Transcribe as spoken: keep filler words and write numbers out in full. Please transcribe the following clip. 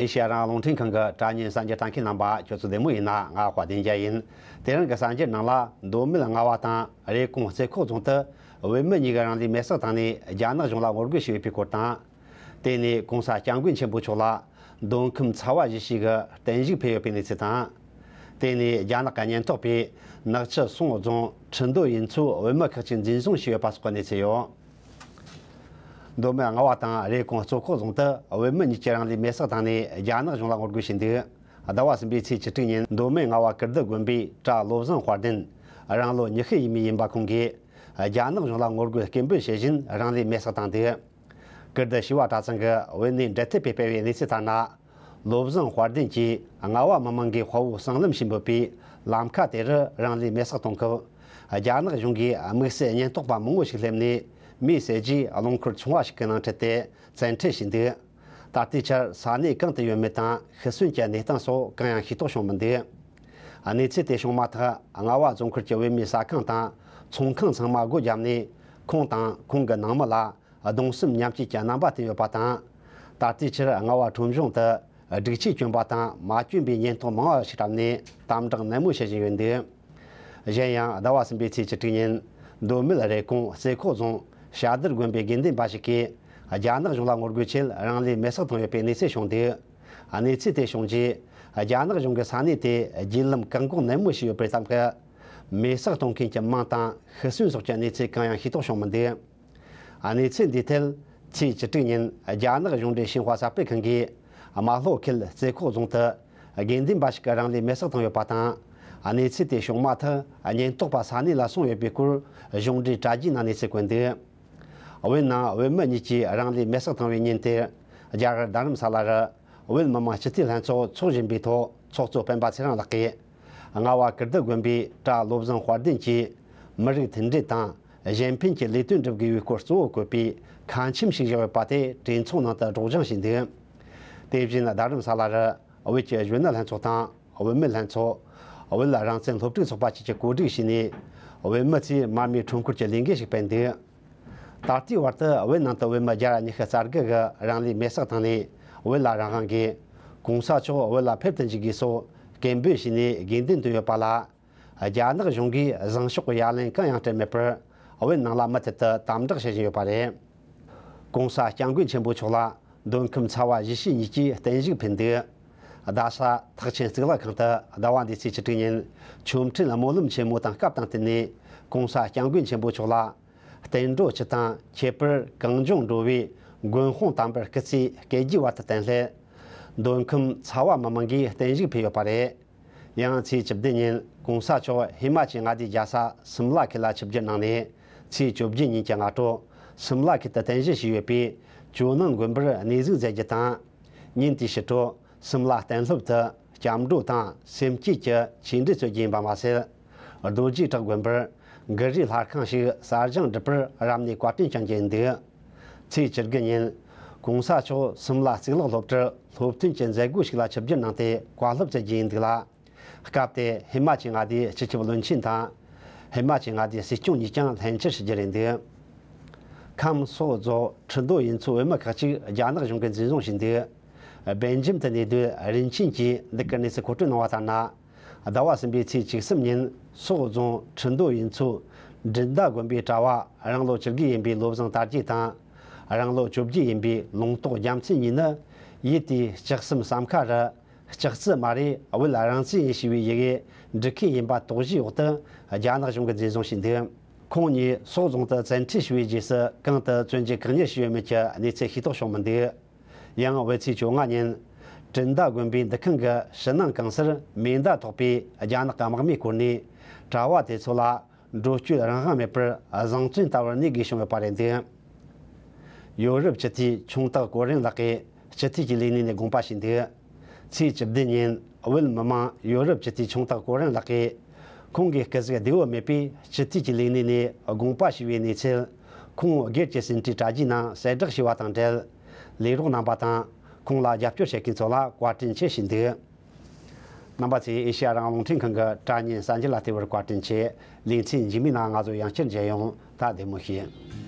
ཨེ་ཤེ་ཡ་རང་དབང་རླུང་འཕྲིན་ཁང་གི་དྲ་བརྙན་གསར་འགྱུར་ལྟ་མཁན་རྣམ་པ་ཁྱོད་ཚོ་བདེ་མོ་ཡིན་ན། ང་དཔལ་ལྡན་རྒྱལ་ཡིན། དེ་རིང་གི་གསར་འགྱུར་ནང་ལ། མདོ་སྨད་རྔ་བ་དང་རེབ་གོང་རྩེ་ཁོག་རྫོང་དུ་བོད་མི་གཉིས་ཀྱིས་རང་ལུས་མེར་སྲེག་བཏང་ནས་རྒྱ་ནག་གཞུང་ལ་ངོ་རྒོལ་བྱས་ཡོད་པའི་སྐོར་དང་། དེ་ནས་༸གོང་ས་༸སྐྱབས་མགོན་ཆེན་པོ་མཆོག་ལ་མདོ་ཁམས་ཚ་བ་གཞིས་བྱེས་ཀྱིས་བརྟན་བཞུགས་ཕུལ་ཡོད་པའི་གནས་ཚུལ་དང་། དེ་ནས་རྒྱ་ནག་གི་ཉེན་རྟོག་པས་ནག་ཆུ་སོང་རྫོང་ཁྲི་འདོད་ཡུལ་ཚོའི་བོད་མི་ཁག་ཅིག་འཛིན་བཟུང་བྱས་ཡོད་པ་སོགས་ཀྱི་གནས་ཚུལ་ཡོད། མདོ་སྨད་རྔ་བ་དང་རེབ་གོང་རྩེ་ཁོག་རྫོང་དུ་བོད་མི་གཉིས་ཀྱིས་རང་ལུས་མེར་སྲེག་བཏང་ནས་རྒྱ་ནག་གཞུང་ལ་ངོ་རྒོལ་བྱས་འདུག། ཟླ་བ་གསུམ་པའི་ཚེས་བཅུ་དྲུག་ཉིན་མདོ་སྨད་རྔ་བ་ཀིརྟི་དགོན་པའི་གྲྭ་བློ་བཟང་དཔལ་ལྡན་རང་ལོ་ཉི་ཤུ་ཡས་མས་ཡིན་པ་ཁོང་གིས་རྒྱ་ནག་གཞུང་ལ་ངོ་རྒོལ་སྐད་འབོད་བྱེད་བཞིན་རང་ལུས་མེར་སྲེག་བཏང་འདུག། ཀིརྟི་བྱེས་པ་གྲྭ་ཚང་གི་བོད་གནས་འབྲེལ་མཐུད་པས་སྤེལ་བའི་གནས་ཚུལ་ལྟར་ན། བློ་བཟང་དཔལ་ལྡན་གྱིས་རྔ་བ་མི་མང་གིས་དཔའ་བོའི་སྲང་ལམ་ཞེས་འབོད་པའི་ལམ་ཁ་དེ་རུ་རང་ལུས་མེར་སྲེག་གཏོང་སྐབས། རྒྱ་ནག་གཞུང་གིས་དམིགས་བསལ་ཉེན་རྟོག་པ་མང་བོ་ཞིག་སླེབས་ནས་མེ་བསད་རྗེས། རླངས་འཁོར་ཆུང་བ་ཞིག་གི་ནང་ཁྲིད་དེ་བཙན་ཁྲིད་བྱས་འདུག། ད་ལྟའི་ཆར་ས་གནས་གང་དུ་ཡོད་མེད་དང་ཤི་གསོན་གྱི་གནས་སྟངས་སོགས་གང་ཡང་ཤེས་རྟོགས་བྱུང་མི་འདུག། གནས་ཚུལ་དེ་བྱུང་མ་ཐག་རྔ་བ་རྫོང་ཁུལ་གྱི་བོད་མིའི་ཟ་ཁང་དང་ཚོང་ཁང་ཚང་མ་སྒོ་བརྒྱབ་ནས། ཁོང་དང་ཁོང་གི་ནང་མི་ལ་གདུང་སེམས་མཉམ་སྐྱེད་ཀྱི་རྣམ་པ་བསྟན་ཡོད་པ་དང་། ད་ལྟའི་ཆར་རྔ་བ་ཁྲོམ་གཞུང་དུ་སྒྲིག་ཆས་གྱོན་པ་དང་མ་གྱོན་པའི་ཉེན་རྟོག་མང་བ་ཞིག་བཀྲམ་ནས་དམ་དྲག་ནན་མོ་བྱེད་བཞིན་ཡོད་འདུག། གཞན་ཡང་ཟླ་བ་གསུམ་པའི་ཚེས་བཅུ་དྲུག་ཉིན་མདོ་སྨད་རེབ་གོང་རྩེ་ཁོག་རྫོང་བྱ་དར་དགོན་པའི་དགེ་འདུན་པ་ཞིག་གིས་རྒྱ་ནག་གཞུང་ལ་ངོ་རྒོལ་ཆེད་རང་ལུས་མེར་སྲེག་བཏང་ཡོད་པའི་གནས་ཚུལ་བྱུང་འདུག། གནས་ཚུལ་དེ་བྱུང་རྗེས། རྒྱ་ནག་གཞུང་གིས་ས་གནས་དེ་བརྒྱུད་ལམ་བཀག་འགོག་ནན་མོ་བྱས་ཡོད་པའི་སྟབས་ཀྱིས། མེར་སྲེག་གཏོང་མཁན་གྱི་མིང་དང་ཤི་གསོན་སོགས་ཀྱི་གནས་ཚུལ་གང་ཡང་ཤེས་རྟོགས་བྱུང་མི་འདུག། གནས་ཚུལ་འདིའི་ཐད། ཚེས་བཅུ་དྲུག་ཉིན་རྒྱ་ནག་གཞུང་འབྲེལ་ཤིན་ཧྭ་གསར་སྤེལ་ཁང་གིས་རྨ་ལྷོ་ཁུལ་རྩེ་ཁོག་རྫོང་དུ་དགེ་འདུན་པ་ཞིག་གིས་རང་ལུས་མེར་སྲེག་བཏང་ཡོད་པ་དང་། གནས་ཚུལ་དེ་བྱུང་མ་ཐག་ཉེན་རྟོག་པ་ས་གནས་ལ་སོང་ཡོད་པའི་སྐོར་གཞུང་འབྲེལ་དྲ་རྒྱའི་ནང་གནས་ཚུལ་བཀོད་འདུག། བོད་ནང་བོད་མི་གཉིས་ཀྱིས་རང་ལུས་མེར་སྲེག་བཏང་བའི་ཉིན་དེར། རྒྱ་གར་རྡ་རམ་ས་ལ་རུ་བོད་མི་མང་སྤྱི་འཐུས་ལྷན་ཚོགས་འཚོགས་བཞིན་པའི་ཐོག་ཚོགས་གཙོ་སྤེན་པ་ཚེ་རིང་ལགས་ཀྱིས། རྔ་བ་ཀིརྟི་དགོན་པའི་གྲྭ་བློ་བཟང་དཔལ་ལྡན་གྱིས་མི་རིགས་མཐུན་སྒྲིལ་དང་གཞན་ཕན་གྱི་ལས་དོན་སྒྲུབ་དགོས་པའི་སྐོར་གཙོ་བོ་བཀོད་པའི་ཁ་ཆེམས་ཤིག་བཞག་ཡོད་པ་དེ་གྲོས་ཚོགས་ནང་དུ་སྒྲོག་སྦྱང་བྱས་འདུག། དེ་བཞིན་རྡ་རམ་ས་ལ་རུ་བོད་ཀྱི་གཞོན་ནུ་ལྷན་ཚོགས་དང་བུད་མེད་ལྷན་ཚོགས། བོད་རང་བཙན་སློབ་ཕྲུག་ཚོགས་པ་བཅས་ཀྱིས་གོ་སྒྲིག་བྱས་ནས། བོད་མི་ཚོས་མར་མེའི་ཁྲོམ་སྐོར་གྱི་ལས་འགུལ་ཞིག་སྤེལ་འདུག། ད་ལྟའི་བར་དུ་བོད་ནང་དུ་བོད་མི་བརྒྱ་ར་ཉི་ཤུ་རྩ་དགུ་གིས་རང་ལུས་མེར་སྲེག་བཏང་ནས། བོད་ལ་རང་དབང་དགོས། གོང་ས་མཆོག་བོད་ལ་ཕེབས་སུ་འཇུག་དགོས་སོགས་སྐད་འབོད་བྱས་ནས་དགོས་འདུན་བཏོན་ཡོད་པ་ལ། རྒྱ་ནག་གཞུང་གིས་བཟང་ཕྱོགས་ཀྱི་ཡ་ལན་གང་ཡང་སྤྲད་མེད་པར། བོད་ནང་ལ་མུ་མཐུད་དུ་དམ་དྲག་བྱེད་བཞིན་ཡོད་པ་རེད། གོང་ས་སྐྱབས་མགོན་ཆེན་པོ་མཆོག་ལ་མདོ་ཁམས་ཚ་བ་གཞིས་བྱེས་གཉིས་ཀྱིས་བརྟན་བཞུགས་ཕུལ་འདུག། རྡ་ས་ཐེག་ཆེན་གཙུག་ལག་ཁང་དུ་ཟླ་བ་འདིའི་ཚེས་བཅུ་དྲུག་ཉིན་ཆོ་འཕྲུལ་སྨོན་ལམ་ཆེན་མོ་དང་སྐབས་དང་བསྟུན་ནས། གོང་ས་སྐྱབས་མགོན་ཆེན་པོ་མཆོག་ལ་བསྟན་འགྲོ་སྤྱི་དང་། ཁྱད་པར་གངས་ལྗོངས་འགྲོ་བའི་མགོན་དཔུང་དམ་པར་སྐུ་ཚེ་བསྐལ་བརྒྱའི་བར་དུ་བརྟན་སླད། མདོ་ཁམས་ཚ་བ་མི་མང་གིས་བརྟན་བཞུགས་ཕུལ་ཡོད་པ་རེད། ཡང་ཚེས་བཅུ་བདུན་ཉིན་གོང་ས་མཆོག་ཧི་མ་ཅལ་མངའ་སྡེའི་རྒྱལ་ས་སིམ་ལ་ཁུལ་ལ་ཆིབས་བསྒྱུར་གནང་ནས། ཚེས་བཅོ་བརྒྱད་ཉིན་གྱི་སྔ་དྲོ་སིམ་ལ་ཁུལ་དུ་རྟེན་གཞི་བྱས་ཡོད་པའི་ཇོ་ནང་དགོན་པར་གནས་གཟིགས་མཛད་རྒྱུ་དང་། ཉིན་དེའི་ཕྱི་དྲོ་སིམ་ལ་གཏན་སློབ་ཏུ་སྐྱབས་འགྲོ་དང་སེམས་བསྐྱེད་ཀྱི་ཆོས་འབྲེལ་སྩོལ་རྒྱུ་ཡིན་པ་མ་ཟད། རྡོ་རྗེ་བྲག་དགོན་པར་གུ་རུའི་ལྷ་ཁང་ཞིག་གསར་བཞེངས་སྒྲུབ་པར་རབ་གནས་བཀའ་དྲིན་བསྐྱང་རྒྱུ་ཡིན་འདུག། ཚེས་བཅུ་དགུ་ཉིན་གོང་ས་མཆོག་སིམ་ལ་གཙུག་ལག་སློབ་གྲྭར་སློབ་ཐོན་གྱི་མཛད་སྒོ་ཞིག་ལ་ཆིབས་བསྒྱུར་གནང་སྟེ་བཀའ་སློབ་སྩལ་རྒྱུ་ཡིན་འདུག་ལ། སྐབས་དེར་ཧི་མ་ཅལ་མངའ་སྡེའི་སྤྱི་ཁྱབ་བློན་ཆེན་དང་། ཧི་མ་ཅལ་མངའ་སྡེའི་སྲིད་སྐྱོང་གཉིས་ཀྱང་ལྷན་བཅར་ཞུ་རྒྱུ་རེད་འདུག། ཁམས་སོག་རྫོང་ཁྲི་འདོད་ཡུལ་ཚོའི་བོད་མི་ཁག་ཅིག་རྒྱ་ནག་གཞུང་གིས་འཛིན་བཟུང་བྱས་འདུག། སྦེལ་ཇམ་དུ་གནས་སྡོད་རིན་ཆེན་གྱིས་འདི་གར་གནས་ཚུལ་མཁོ་སྤྲོད་གནང་བ་ལྟར་ན། ཟླ་བ་གསུམ་པའི་ཚེས་བཅུ་གསུམ་ཉིན་སོག་རྫོང་ཁྲི་འདོད་ཡུལ་ཚོའི་དྲིལ་མདའ་དགོན་པའི་གྲྭ་བ་རང་ལོ་བཅུ་དགུ་ཡིན་པའི་བློ་བཟང་དར་རྒྱས་དང་། རང་ལོ་བཅོ་བརྒྱད་ཡིན་པའི་ལུང་རྟོགས་རྒྱལ་མཚན་གཉིས་ནི། ཡུལ་དེའི་ལྕགས་ཟམ་ཟམ་ཁ་རུ། ལྕགས་རྩི་མ་རེད། བོད་རང་བཙན་ཡིན་ཞེས་པའི་ཡི་གེ་འབྲི་མཁན་ཡིན་པ་དོགས་གཞིའི་འོག་ཏུ་རྒྱ་ནག་གཞུང་གིས་འཛིན་བཟུང་བྱས་འདུག། ཁོང་གཉིས་སོག་རྫོང་དུ་བཙན་ཁྲིད་བྱས་པའི་རྗེས་སུ་གང་དུ་བཙོན་འཇུག་བཀག་ཉར་བྱས་ཡོད་མེད་ཀྱི་གནས་ཚུལ་ཤེས་རྟོགས་བྱུང་མི་འདུག། ཡང་བོད་ཚེས་བཅོ་ལྔ་ཉིན། དྲིལ་མདའ་དགོན་པའི་འདུ་ཁང་གི་ཕྱི་ནང་གང་སར་མེ་མདའ་ཐོགས་པའི་རྒྱ་ནག་གི་དམག་མིས་བསྐོར་ནས། གྲྭ་བ་དེ་ཚོ་ལ། འགྲོ་སྐྱོད་རང་དབང་མེད་པར་བཟང་བཙོན་ལྟ་བུར་གནས་དགོས་བྱུང་ཡོད་པ་རེད་འདུག། ཡོ་རོབ་སྤྱི་འཐུས་ཆུང་བདག་ཀོ་རེན་ལགས་ཀྱིས་སྤྱི་འཐུས་ཀྱི་ལས་གནས་ནས་དགོངས་པ་ཞུས་འདུག། ཚེས་བཅུ་བདུན་ཉིན་བོད་མི་མང་ཡོ་རོབ་སྤྱི་འཐུས་ཆུང་བདག་ཀོ་རེན་ལགས་ཀྱིས། ཁོང་གི་སྐུ་གཟུགས་བདེ་བོ་མེད་པས་སྤྱི་འཐུས་ཀྱི་ལས་གནས་ནས་དགོངས་པ་ཞུས་པའི་གནས་ཚུལ། ཁོང་སྒེར་གྱི་ཟིན་བྲིས་དྲ་རྒྱའི་ནང་གསལ་བསྒྲགས་བྱས་པ་དང་འབྲེལ། ལས་རོགས་རྣམ་པ་དང་ཁོང་ལ་རྒྱབ་སྐྱོར་བྱེད་མཁན་ཚོ་ལ་བཀའ་དྲིན་ཆེ་ཞུས་འདུག། རྣམ་པ་ཚོས་ཨེ་ཤེ་ཡ་རང་དབང་རླུང་འཕྲིན་ཁང་གི་དྲ་བརྙན་གསར་འགྱུར་ལ་བལྟས་པར་བཀའ་དྲིན་ཆེ། ལེ་ཚན་རྗེས་མའི་ནང་ང་ཚོ་ཡང་བསྐྱར་མཇལ་ཡོང་། ད་བདེ་མོ་བྱོས།